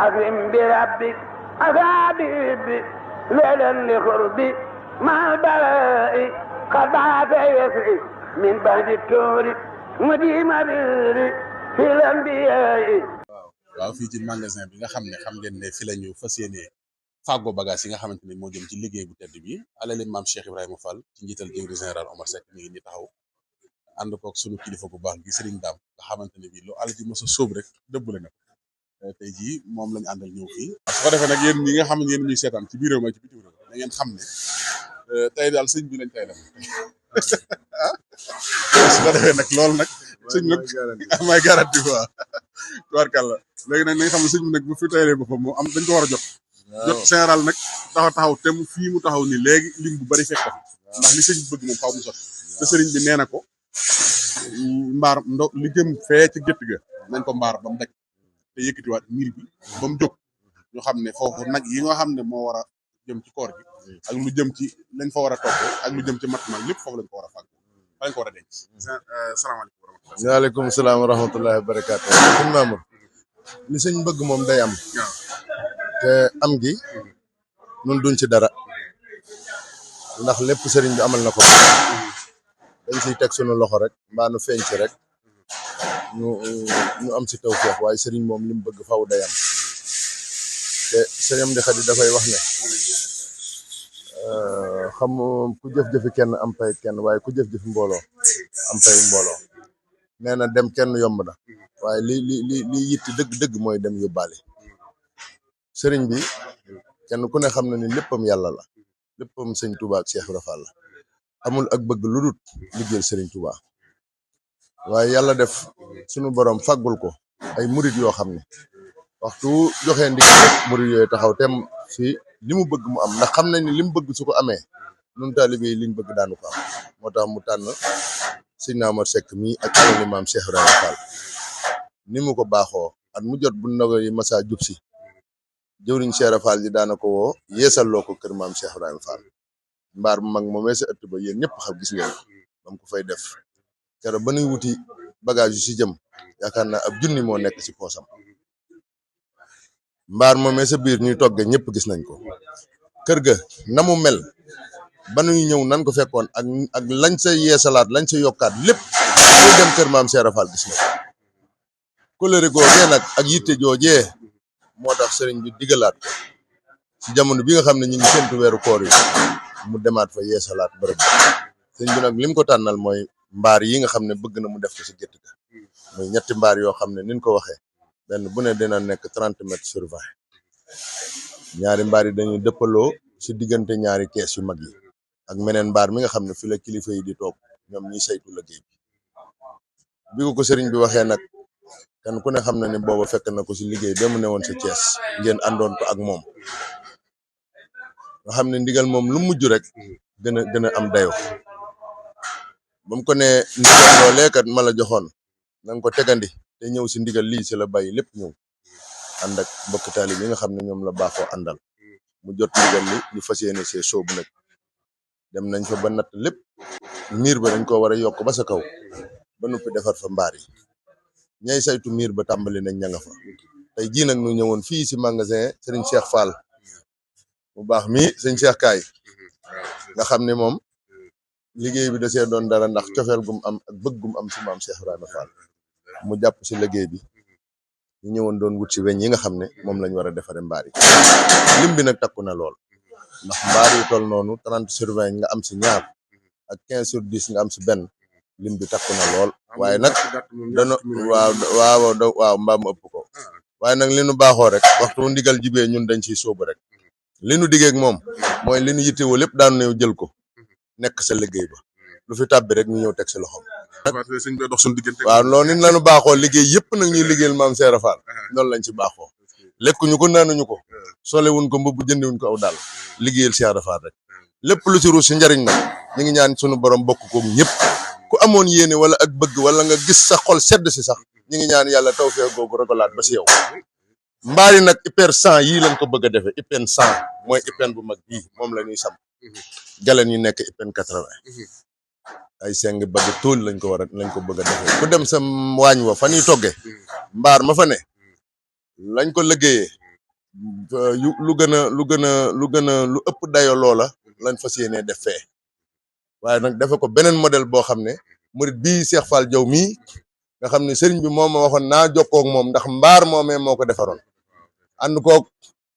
أكرم بربك أصابي ليلا لقربي مع البلاء قد عاد يسري من بعد الكور مديم ريري في الأنبياء. waaw fii ci magasin bi nga xam ne xam ngeen ne fi la ñu fas yéene fàggo bagage yi nga xamante ne moo jëm ci liggéey bu tedd bi alali maam Cheikh Ibrahima Fall ci njiital jëwriñ général Omar Seck mi ngi ni taxaw ànd koog sunu kilifa bu baax gi Serigne Dame nga xamante ne bii lu àll ji mos a sóob rek dëbbale na tey jii moom lañu àndal ñëw fii su ko defee nag yéen ñi nga xam ne yéen ñuy seetaan ci biir réew mi ci bitim réew da ngeen xam ne tey daal sëñ bi lañ tey dem su ko defee nag loolu nag sëñ nag may garanti quoi tubaarkàlla léegi nag nañ xam ne sëñ bi nag bu fi taylee boppam moo am dañ ko war a jot général nag taxaw te mu fii mu taxaw ni léegi lim bu bari fekk ko ndax li sëñ bi bëgg moom faaw mu sot te sëriñ bi nee na ko mbaar li jëm fee ci gétt ga nañ ko mbaar ba mu daj te yëkkatiwaat miir bi ba mu jóg ñu xam ne foofu nag yi nga xam ne moo war a jëm ci koor gi ak lu jëm ci lañ fa war a toppee ak lu jëm ci matmal lépp foofu lañ ko war a fàgg fa lañ ko war a denc. salaamaaleykum wa rahmatulah. waaleykum salaam wa rahmatullahi wa barakaatu. sëñ Mamour li sëñ bëgg moom day am. te am gi ñun duñ ci dara ndax lépp sëriñ bi amal na ko dañ siy teg sunu loxo rek mbaa nu feeñ ci rek ñu am si tawfeex waaye sëriñ moom li mu bëgg faw day am te sëriñ di Xadi dafay wax ne xam ku jëf-jëfi kenn am pay kenn waaye ku jëf-jëfi mbooloo am pay mbooloo nee na dem kenn yomb na waaye li yitti dëgg-dëgg mooy dem yóbbaale sëriñ bi kenn ku ne xam na ni léppam yàlla la léppam sëñ Touba ak Cheikh Ibra Fall la amul ak bëgg lu dul liggéeyal sëriñ Touba waaye yàlla def sunu borom fàggul ko ay murit yoo xam ne waxtu joxee ndigal rek murit yooyu taxaw tem si li mu bëgg mu am ndax xam nañ ni li mu bëgg su ko amee ñun taalibe yi liñ bëgg daanu ko am moo tax mu tànn sëñ Omar Seck mii ak alali maam Cheikh Ibrahima Fall ni mu ko baaxoo at mu jot bu ndogal yi masa jub si jëwriñ Cheikh Fall ji daana ko woo yeesalloo ko kër maam Cheikh Ibrahima Fall mbaar bu mag moomee sa ëtt ba yéen ñëpp xam gis ngeen ba mu ko fay def keroog ba nuy wuti bagage yu si jëm yaakaar naa ab junni moo nekk si poosam mbaar moomee sa biir ñuy togge ñëpp gis nañ ko kër ga na mu mel ba nuy ñëw nan ko fekkoon ak lañ sa yeesalaat lañ sa yokkaat lépp muy dem kër maam Cheikh Fall gis nañ kolëre googee nag ak yitte joojee moo tax sëriñ bi digalaat ko ci jamono bi nga xam ne ñu ngi séntu weeru koor yi mu demaat fa yeesalaat bërëb sëriñ bi nag lim ko tànnal mooy mbaar yi nga xam ne bëgg na mu def ko si gétt ga muy ñetti mbaar yoo xam ne niñ ko waxee benn bu ne dina nekk 30 mètres sur 20 ñaari mbaar yi dañuy dëppaloo si diggante ñaari kees yu mag yi ak meneen mbaar mi nga xam ne fi la kilifa yi di toog ñoom ñiy saytu liggéey bi ko sëriñ bi waxee nag kan ku ne xam na ne booba fekk na ko si liggéey ba mu newoon sa Thiès ngeen àndoon ko ak moom nga xam ne ndigal moom lu mujj rek gën a am dayo ba mu ko ne ndigal loolee kat ma la joxoon na nga ko tegandi te ñëw si ndigal lii si la bàyyi lépp ñëw ànd ak mbokk taalib yi nga xam ne ñoom la baaxoo àndal mu jot ndigal li ñu fas yéene see soobu nag dem nañ fa ba natt lépp miir ba dañ ko war a yokk ba sa kaw ba noppi defar fa mbaar yi ñay saytu miir ba tàmbali nañ ña nga fa tey jii nag ñu ñëwoon fii si magasin sëriñ Cheikh Fall bu baax mi sëñ Cheikh Kaay nga xam ne moom liggéey bi da see doon dara ndax cofeel gum am ak bëgg gum am si maam Cheikh Ibrahima Fall mu jàpp si liggéey bi ñu ñëwoon doon wut si weñ yi nga xam ne moom lañ war a defare mbaar yi lim bi nag takku na lool ndax mbaar yu toll noonu 30 sur 20 nga am si ñaar ak 15 sur 10 nga am si benn lim bi takku na lool waaye nag dana waaw mbaa mu ëpp ko waaye nag li nu baaxoo rek waxtu wu ndigal jibee ñun dañ ciy sóobu rek li nu diggee ak moom mooy li nu yittewoo lépp daanu ñëw jël ko nekk sa liggéey ba lu fi tàbbi rek ñu ñëw teg si loxoom. waaw loolu nit lañu baaxoo liggéey yëpp nag ñuy liggéeyal maam Cheikh Fall noonu lañ ci baaxoo lekkuñu ko naanuñu ko solewuñ ko mbubb jëndiwuñ ko aw daal liggéeyal Cheikh Fall rek lépp lu ci ruus si njariñ nag ñu ngi ñaan sunu borom bokk ko ñëpp ku amoon yéene wala ak bëgg wala nga gis sa xol sedd si sax ñu ngi ñaan yàlla tawfeex googu rogalaat ba si yow mbaari nag hyper 100 yii lañ ko bëgg a defee hyper 100 mooy hyper bu mag bii moom la ñuy sam galeen yi nekk hyper 80 ay seng bëgg tóol lañ ko bëgg a defee ku dem sa waañ wa fa ñuy togge mbaar ma fa ne lañ ko liggéeyee lu gën a lu ëpp dayo loola lañ fas yéenee def fee waaye nag dafa ko beneen modèle boo xam ne murit bii Cheikh Fall Diaw mii nga xam ne sëriñ bi moo ma waxoon naa jokkoo ak moom ndax mbaar moomee moo ko defaroon ànd koog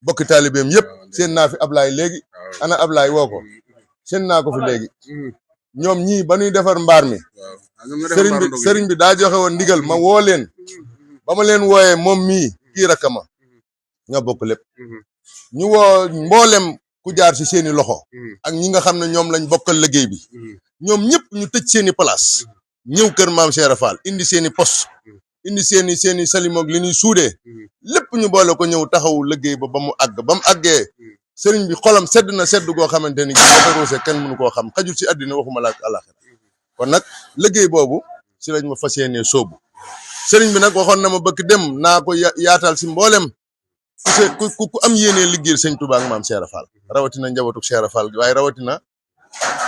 bokki taalibeem yëpp seen naa fi Ablaay léegi ana Ablaay woo ko seen naa ko fi léegi ñoom ñii ba ñuy defar mbaar mi sëriñ bi daa joxe woon ndigal ma woo leen ba ma leen wooyee moom mii kii rakkama ñoo bokk lépp ñu woo mboolem ku jaar ci seeni loxo ak ñi nga xam ne ñoom lañ bokkal liggéey bi ñoom ñëpp ñu tëj seeni place ñëw kër maam Cheikh Fall indi seeni pos indi seeni salimoog li ñuy suudee lépp ñu boole ko ñëw taxawu liggéey ba mu àgg ba mu àggee sëriñ bi xolam sedd na sedd goo xamante ni dafa roose kenn mënu koo xam xajul ci àddina waxuma la ak àllaxira kon nag liggéey boobu ci lañ ma fas yéenee sóobu sëriñ bi nag waxoon na ma bëgg dem naa ko yaatal ci mboolem ku am yéenee liggéeyal sëñ Touba ak maam Cheikh Fall rawatina njabootu Cheikh Fall waaye rawatina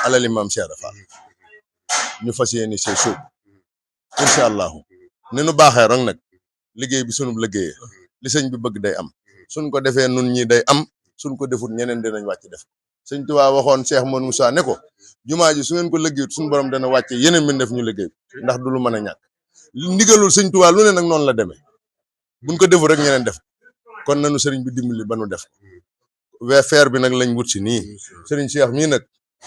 alali maam Cheikh Fall ñu fas yéene see sóobu incha allahu ni nu baaxee rek nag liggéey bi sunub liggéeyee li sëñ bi bëgg day am suñ ko defee nun ñi day am suñ ko defut ñeneen dinañ wàcc def sëñ Touba waxoon Cheikh Modou Moussa ne ko jumaa ji su ngeen ko liggéeyut suñu borom dana wàcce yeneen mi def ñu liggéey ndax du lu mën a ñàkk ndigalul sëñ Touba lu ne nag noonu la demee buñ ko defut rek ñeneen def kon nanu sëriñ bi dimbali ba nu def feer bi nag lañ wut si nii sëriñ Cheikh mii nag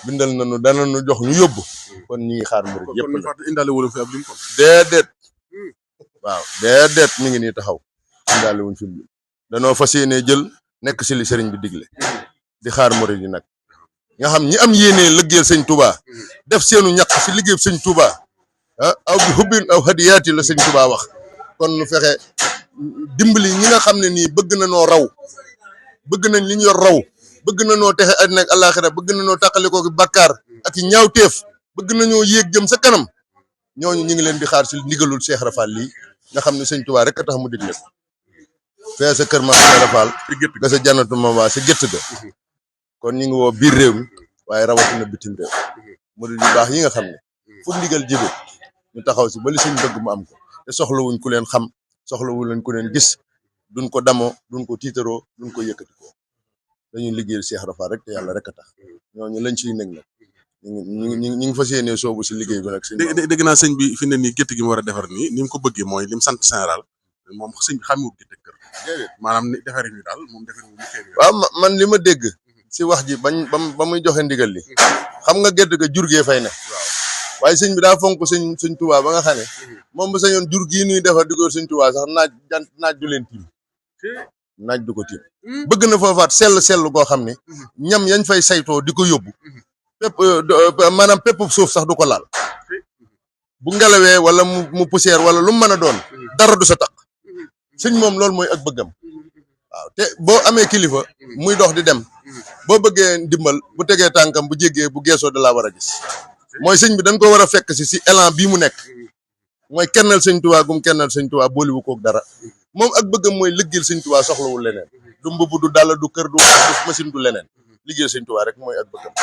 bindal nañu dana nu jox ñu yóbbu kon ñi ngi xaar murid yëpp la indaale wala fi ab lim kon déedéet waaw déedéet mi ngi nii taxaw indaale wuñ fi danoo fas yéenee jël nekk si li sëriñ bi digle di xaar murid yi nag nga xam ñi am yéenee liggéeyal sëñ Touba def seenu ñaq si liggéey sëñ Touba aw bi hubbin aw hadiyaati la sëñ Touba wax kon nu fexe dimbali ñi nga xam ne nii bëgg na noo raw bëgg nañ li ñu yor raw bëgg na noo texe àddina ak àllaaxira bëgg na noo tàqalikoo ki bàkkaar ak i ñaawteef bëgg nañoo yéeg jëm sa kanam ñooñu ñu ngi leen di xaar si ndigalul Cheikh Rafal lii nga xam ne sëñ Touba rek a tax mu digle fee sa kër maam Cheikh Rafal ga sa jannatu ma waa sa gétt ga kon ñu ngi woo biir réew mi waaye rawatina bitim réew murid yu baax yi nga xam ne fu ndigal jibe ñu taxaw si ba li suñ bëgg mu am ko te soxlawuñ ku leen xam soxlawuñ leen ku leen gis duñ ko damoo duñ ko tiitaroo duñ ko yëkkati ko dañuy liggéeyal Cheikh Rafal rek te yàlla rek a tax ñooñu lañ ciy nekk nag ñu ngi fas yéenee soobu si liggéey bi nag. dégg naa sëñ bi fi ne nii gétt gi mu war a defar nii ni mu ko bëggee mooy lim sant général moom sëñ bi xamewut gétt kër maanaam ni defaree ñu daal moom defaree ñu waaw man li ma dégg si wax ji ba muy joxe ndigal li xam nga gétt ga jur gee fay ne waaye sëñ bi daa fonk sëñ Touba ba nga xam ne moom ba sañoon jur gii nuy defar di ko sëñ Touba sax naaj du leen tiim naaj du ko tiim bëgg na foofaat sell goo xam ne ñam yañ fay saytoo di ko yóbbu pépp maanaam pépp suuf sax du ko laal bu ngelawee wala mu poussière wala lu mu mën a doon dara du sa taq sëñ moom loolu mooy ak bëggam waaw te boo amee kilifa muy dox di dem boo bëggee ndimbal bu tegee tànkam bu jéggee bu geesoo da laa war a gis mooy sëñ bi dañ ko war a fekk si élan bii mu nekk mooy kennal sëñ Touba gum kennal sëñ Touba booliwu koog dara moom ak bëggam mooy liggéeyal sëñ Touba soxlawul leneen du mbubb du dàll du kër du machine du leneen liggéeyal sëñ Touba rek mooy ak bëggam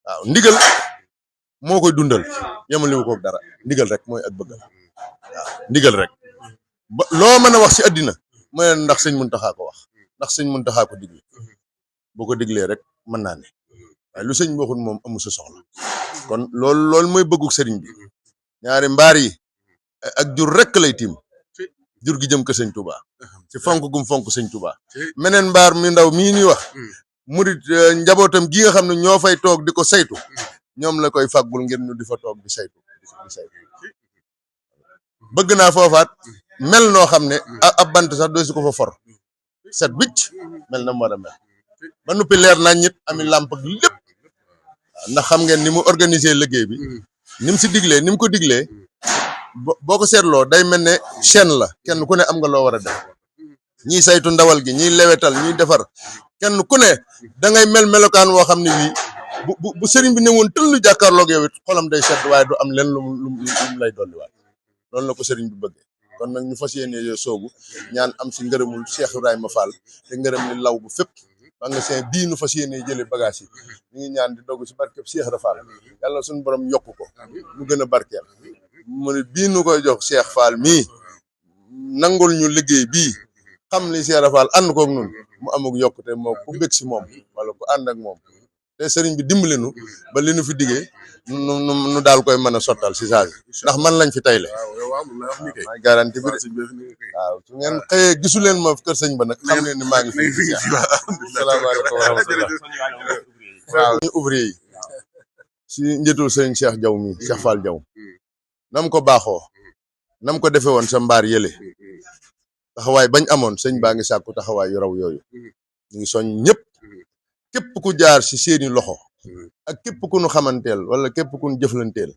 waaw ndigal moo koy dundal yemaliwu koog dara ndigal rek mooy ak bëggam waaw ndigal rek ba loo mën a wax si àddina mooy ndax sëñ Muntaxa ko wax ndax sëñ Muntaxa ko digle boo ko diglee rek mën naa ne waaye lu sëñ waxul moom amu sa soxla kon loolu mooy bëgguk sëriñ bi ñaari mbaar yi ak jur rek lay tiim jur gi jëm ko sëñ Touba ci fonk gum fonk sëñ Touba meneen mbaar mi ndaw mii ñuy wax murit njabootam gi nga xam ne ñoo fay toog di ko saytu ñoom la koy fàggul ngir ñu di fa toog di saytu bëgg naa foofaat mel noo xam ne ab bant sax doo si ko fa for set wicc mel na mu war a mel ba noppi leer nañ ñit ami làmp ak lépp ndax xam ngeen ni mu organiser liggéey bi ni mu si diglee ni mu ko diglee boo ko seetloo day mel ne chaîne la kenn ku ne am nga loo war a def ñiy saytu ndawal gi ñiy lewetal ñiy defar kenn ku ne da ngay melokaan woo xam ne bii bu sëriñ bi ne woon tëll jàkkaarloog yow it xolam day sedd waaye du am leen lu lay dolliwaat loolu la ko sëriñ bi bëggee kon nag ñu fas yéene yoo soobu ñaan am si ngërëmul Cheikh Ibrahima Fall te ngërëm li law bu fépp magasin bii nu fas yéene jële bagage yi ñu ngi ñaan di dogg si barkeb Cheikh Rafal yàlla suñu borom yokk ko mu gën a barkeel mu ne bii nu koy jox Cheikh Fall mii nangul ñu liggéey bii xam li Cheikh Rafal ànd koog nun mu amuk yokkute moo ku bég si moom wala ku ànd ak moom te sëriñ bi dimbali nu ba li nu fi diggee nu daal koy mën a sottal si saa ndax man lañ fi tayle may garanti bi waaw su ngeen xëyee gisu leen ma kër sëñ ba nag xam leen ni maa ngi fi salaamaaleykum wa rahmatullah waaw ñu ouvrier yi si njëtul sëñ Cheikh Diaw mi Cheikh Fall Diaw nam ko baaxoo nam ko defe woon sa mbaar yële taxawaay bañ amoon sëñ baa ngi sàkku taxawaay yu raw yooyu ñu ngi soñ ñëpp képp ku jaar si seeni loxo ak képp ku nu xamanteel wala képp ku nu jëflanteel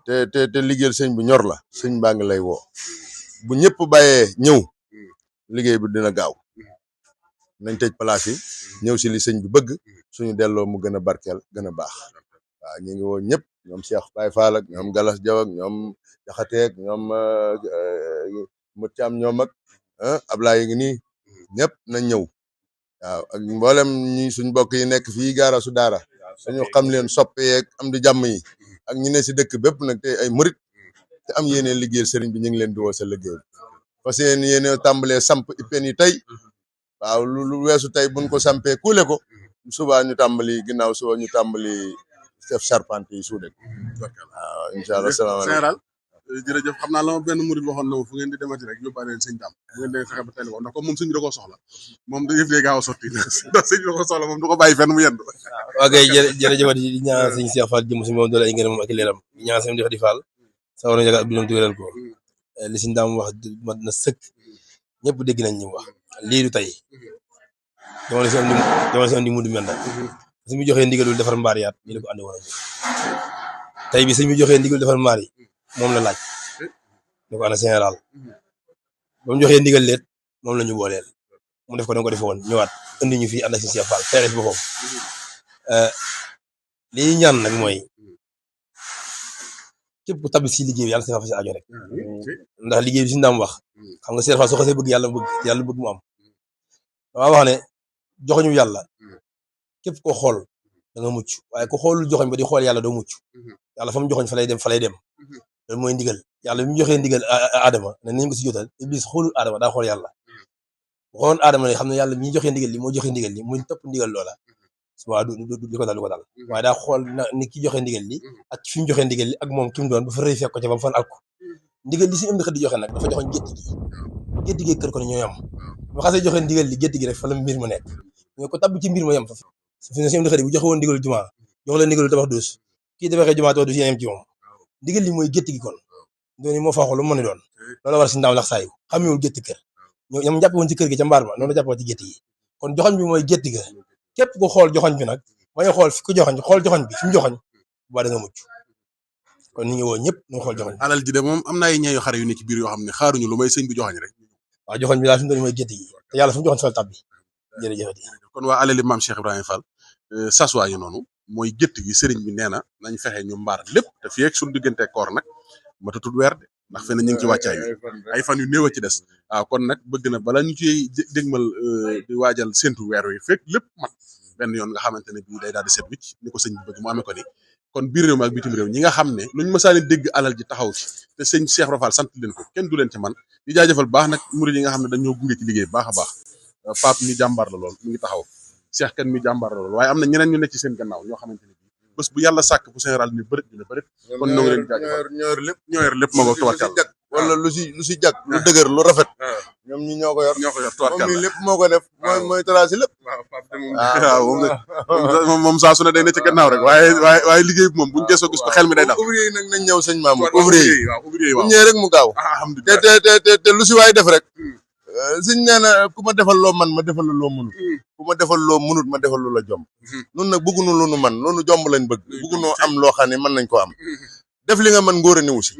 te liggéeyal sëñ bi ñor la sëñ baa ngi lay woo bu ñëpp bàyyee ñëw liggéey bi dina gaaw nañ tëj place yi ñëw si li sëñ bi bëgg suñu delloo mu gën a barkeel gën a baax waaw ñu ngi woo ñëpp ñoom Cheikh Baye Fall ak ñoom Galas Jaw ak ñoom Jaxateeg ñoom Mët Caam ñoom ak Ablaye ngi nii ñëpp nañ ñëw waaw ak mboolem ñi suñ mbokk yi nekk fii gaara su daara dañu xam leen soppe yeeg am di jàmm yi ak ñi ne si dëkk bépp nag te ay murit te am yéene liggéeyal sëriñ bi ñu ngi leen di woo sa liggéey parce que yéene tàmbalee samp ipen yi tey waaw lu weesu tey buñ ko sampee kuule ko suba ñu tàmbali ginnaaw suba ñu tàmbali chef charpente yi suude waaw incha allah salaamaaleykum jërëjëf xam naa la ma benn murid waxoon na ma fu ngeen di demati rek yóbbaale leen sëñ Dame bu ngeen dee fexe ba teel ko ndax comme moom sëñ bi da koo soxla moom da yëf dee gaaw a sotti ndax sëñ bi da ko soxla moom du ko bàyyi fenn mu yendu ok jërëjëfati di ñaan sëñ Cheikh Fall jëm si moom doole ay ngeen moom ak leeram di ñaan sëñ di Fall sawar na jaga binam tuwéral ko li sëñ Dame wax mat na sëkk ñëpp dégg nañ ñu wax lii du tey dama la si am di mudu menda sëñ bi joxee ndigalul defar mbaar yaat ñu ko ànd woon ak tey bi sëñ bi joxee ndigalul defar mbaar yi moom la laaj da ko ana général ba mu joxee ndigal leet moom la ñu booleel mu def ko danga ko defe woon ñëwaat indi ñu fii ànd ak si Cheikh Fall fexe fi boppam li ñaan nag mooy képp ku tabbi si liggéey bi yàlla sa fa si aajo rek ndax liggéey bi si ndaam wax xam nga Cheikh Fall soo xasee bëgg yàlla bëgg mu am dama wax ne joxoñu yàlla képp ko xool da nga mucc waaye ku xoolul joxoñ ba di xool yàlla doo mucc yàlla fa mu joxoñ fa lay dem loolu mooy ndigal yàlla bi mu joxee ndigal Adama ne nañ ko si jotal Iblis xoolul Adama daa xool yàlla bu xooloon Adama ne xam ne yàlla mi ñu joxee ndigal li moo joxee ndigal li muy topp ndigal loola suba du ko dal waaye daa xool ni ki joxee ndigal li ak fi mu joxee ndigal li ak moom ki mu doon ba fa rëy fekk ko ca ba mu fan alku ndigal li si am di xëy di joxe nag dafa joxoñ gétt gi kër ko ne ñooy am bu xasee joxee ndigal li gétt gi rek fa la mbir ma nekk ñoo ko tabb ci mbir ma yem fa fi ne si am di xëy bu joxe woon ndigal jumaa jox la ndigal tabax duus kii tabaxee jumaa tabax duus yéen ci moom ndigal li mooy gétt gi kon dooni moo faaxul lu mu mën a doon loolu war si ndaw lax saayu xamewul gétt kër ñoom jàppe woon ci kër gi ca mbaar ma noonu la jàppe woon ci gétt yi kon joxoñ bi mooy gétt ga képp ko xool joxoñ bi nag bañ a xool fi ko joxoñ xool joxoñ bi fi mu joxoñ bu baax da nga mucc kon ñu ngi woo ñëpp ñu xool joxoñ alal ji de moom am na ay ñeeyu xare yu ne ci biir yoo xam ne xaaruñu lu may sëñ bi joxoñ rek waaw joxoñ bi daal fi mu doon mooy gétt gi te yàlla fu mu joxoñ sol tab bi jërëjëfati kon waa alali maam Cheikh Ibrahima Fall saswaa ñu noonu mooy gétt gi sëriñ bi nee na nañ fexe ñu mbaar lépp te fii ak suñu diggante koor nag matatul weer de ndax fe ne ñu ngi ci wàccaay wi ay fan yu néew a ci des waaw kon nag bëgg na bala ñu ciy dégmal di waajal séntu weer wi fekk lépp mat benn yoon nga xamante ne bii day daal di set wicc ni ko sëñ bi bëgg mu amee ko ni kon biir réew mi ak bitim réew ñi nga xam ne luñ mësaane dégg alal ji taxaw fi te sëñ Cheikh Rafal sant leen ko kenn du leen ci man di jaajëfal baax nag murid yi nga xam ne dañoo gunge ci liggéey baax a baax Pape mi jàmbaar la lool mi ngi taxaw Cheikh Kan mi jàmbaar la lool waaye am na ñeneen ñu nekk ci seen gannaaw ñoo xamante ne bés bu yàlla sàkk bu général ni bërit dina bërit kon ñoo ngi leen jaajëfal ñoo yor lépp ma ngo tubarkàlla wala lu si jag lu dëgër lu rafet ñoom ñi ñoo ko yor tubarkàlla moom lépp moo ko def mooy tracé lépp waaw moom saa su ne day ne ci gannaaw rek waaye liggéey bi moom buñu gesoo gis ko xel mi day dal ouvrier yi nag nañ ñëw sëñ Mamour ouvrier yi bu waaw ñëwee rek mu gaaw alhamdulilah te lu si waay def rek sëñ nee na ku ma defal loo man ma defal loo mënut ku ma defal loo mënut ma defal lu la jomb nun nag bëggunu lu nu man loonu jomb lañ bëgg bëggunoo am loo xam ne mën nañ ko am def li nga man ngóor a niwu si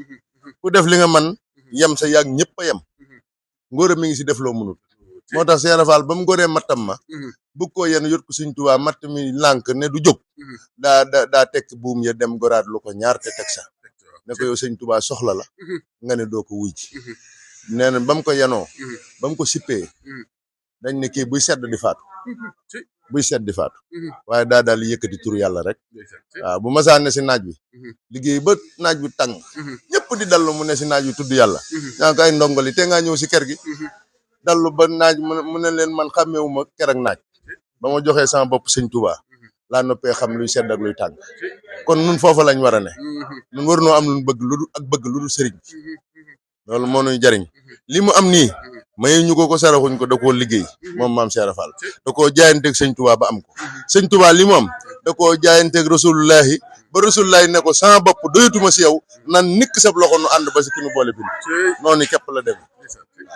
ku def li nga man yem sa yàgg ñëpp a yem ngóor a mi ngi si def loo mënut moo tax Cheikh Rafal ba mu góoree mattam ma bëgg koo yenn yot ko Sëñ Tuubaa matt mi lànk ne du jóg daa tekk buum ya dem goraat lu ko ñaar te teg sa ne ko yow Sëñ Tuubaa soxla la nga ne doo ko wuy ji nee na ba mu ko yenoo ba mu ko sippee dañ ne kii buy sedd di faatu waaye daal yëkkati turu yàlla rek waaw bu masaa ne si naaj bi liggéey ba naaj bi tàng ñëpp di dallu mu ne si naaj bi tudd yàlla ñaa ko ay ndongoli te ngaa ñëw si kër gi dallu ba naaj mu ne leen man xàmmewuma ker ak naaj ba ma joxee sama bopp sëñ Touba laa noppee xam luy sedd ak luy tàng kon nun foofa lañ war a ne nun war noo am lu bëgg lu ak bëgg lu dul sëriñ bi loolu moo nuy jariñ li mu am nii mayu ñu ko saraxuñ ko da koo liggéey moom maam Cheikh Fall da koo jaayanteeg sëñ Touba ba am ko sëñ Touba li mu am da koo jaayanteeg rasulullahi ba rasulullahi ne ko sama bopp doyatuma si yow nan nikk sab loxo nu ànd ba si ki nu boole bi noonu képp la dem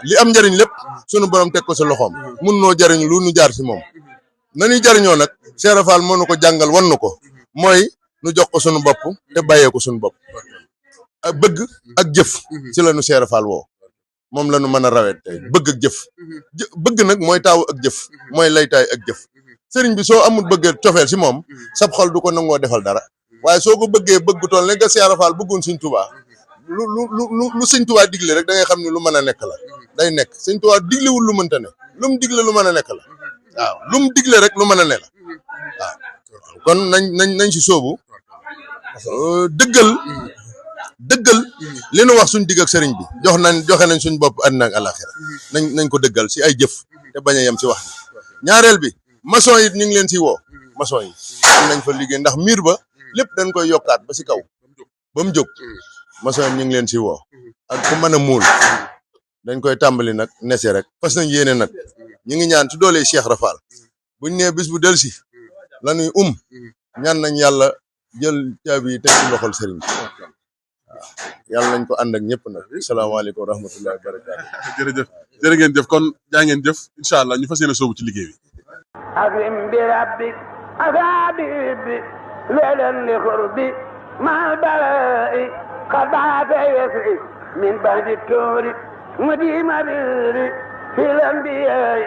li am njariñ lépp sunu borom teg ko sa loxoom mun noo jariñ lu nu jaar si moom nañuy jariñoo nag Cheikh Fall moo nu ko jàngal wan nu ko mooy nu jox ko sunu bopp te bàyyee ko sunu bopp ak bëgg ak jëf ci la nu Cheikh Fall woo moom la nu mën a rawet tey bëgg ak jëf bëgg nag mooy taaw ak jëf mooy laytaay ak jëf sëriñ bi soo amul bëgg cofeel si moom sab xol du ko nangoo defal dara waaye soo ko bëggee bëgg tool ne nga Cheikh Fall bëggoon sëñ Touba lu sëñ Touba digle rek da ngay xam ne lu mën a nekk la day nekk sëñ Touba diglewul lu mënta ne lu mu digle lu mën a nekk la waaw lu mu digle rek lu mën a ne la waaw kon nañ si sóobu dëggal li nu wax suñ digg ak sëriñ bi joxe nañ suñ bopp àddina ak àllaaxira nañ ko dëggal si ay jëf te bañ a yem si wax ni ñaareel bi maçon yi ñu ngi leen si woo maçon yi am nañ fa liggéey ndax miir ba lépp dañ koy yokkaat ba si kaw ba mu jóg maçon yi ñu ngi leen si woo ak ku mën a muul dañ koy tàmbali nag nese rek fas nañ yéene nag ñu ngi ñaan ci doole Cheikh Rafal buñ nee bis bu del si lañuy ñaan nañ yàlla jël caabi yi teg ci loxol sëriñ bi waaw yàlla nañ ko ànd ak ñëpp nag salaamaaleykum wa rahmatullahi wa barakaatu jërëjëf jërë ngeen jëf kon jaa ngeen jëf incha allah ñu fas yéene soobu ci liggéey bi أكرم بربك أصابي ليلا لقربي مع البلاء قد بعث يسري من بعد التور مديم بري في الأنبياء